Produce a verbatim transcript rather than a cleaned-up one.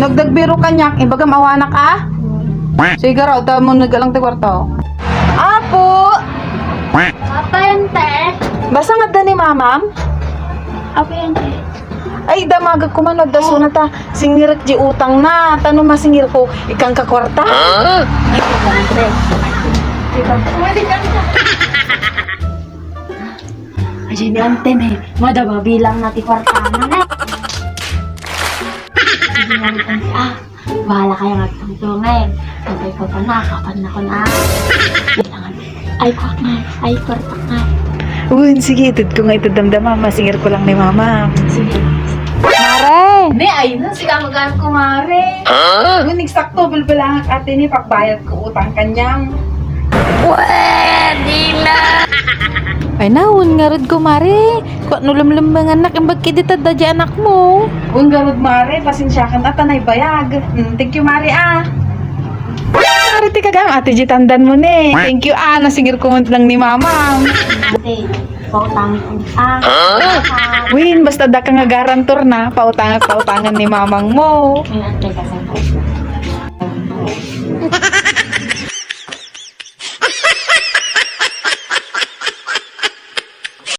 Dagdagbiro kaniak, ibagam awanak a? Sige, raw, ta mo nagalang ti kwarta. Apo! Apa yan, te? Basta nga adda ni mamam? Apa yan, te? Ay, damagak ko man, adda suna ta. Singirek di utang na. Tano masingir ko, ikang ka kwarta. Ay, ni ante, me. Mada mabilang na ti kwarta na, ne. Sige, ante, ah, bahala kayo nga agtungtungin. Antay ko pa na, kapan na ko na. Ay, kwak na. Ay, kwarta na. Uy, sige, itud ko nga itud damdama. Masingir ko lang ni mama. Sige. Mare! Ne, ay na, sige, magaan ko, mare. Huh? Uy, nagsakto, balbalangak ate ni, pakbayad ko utang kanyang. Pwede na! Ay, naun, ngarud ko, mare. Kwa, no lumlumengan nak, imbag kidi tadda di anak mo. Uy, ngarud, mare, pasensiakan, ata naibayag. Hmm, thank you, mare, ah. Mare, ti kagam, ate, di tandan mo, ne. Thank you, ah, nasingir ko lang ni mamam. Ate, pautang ko, ah. Win, basta da ka nga garantor na, pautang, pautangan ni mamang mo. Ay, ante, kasi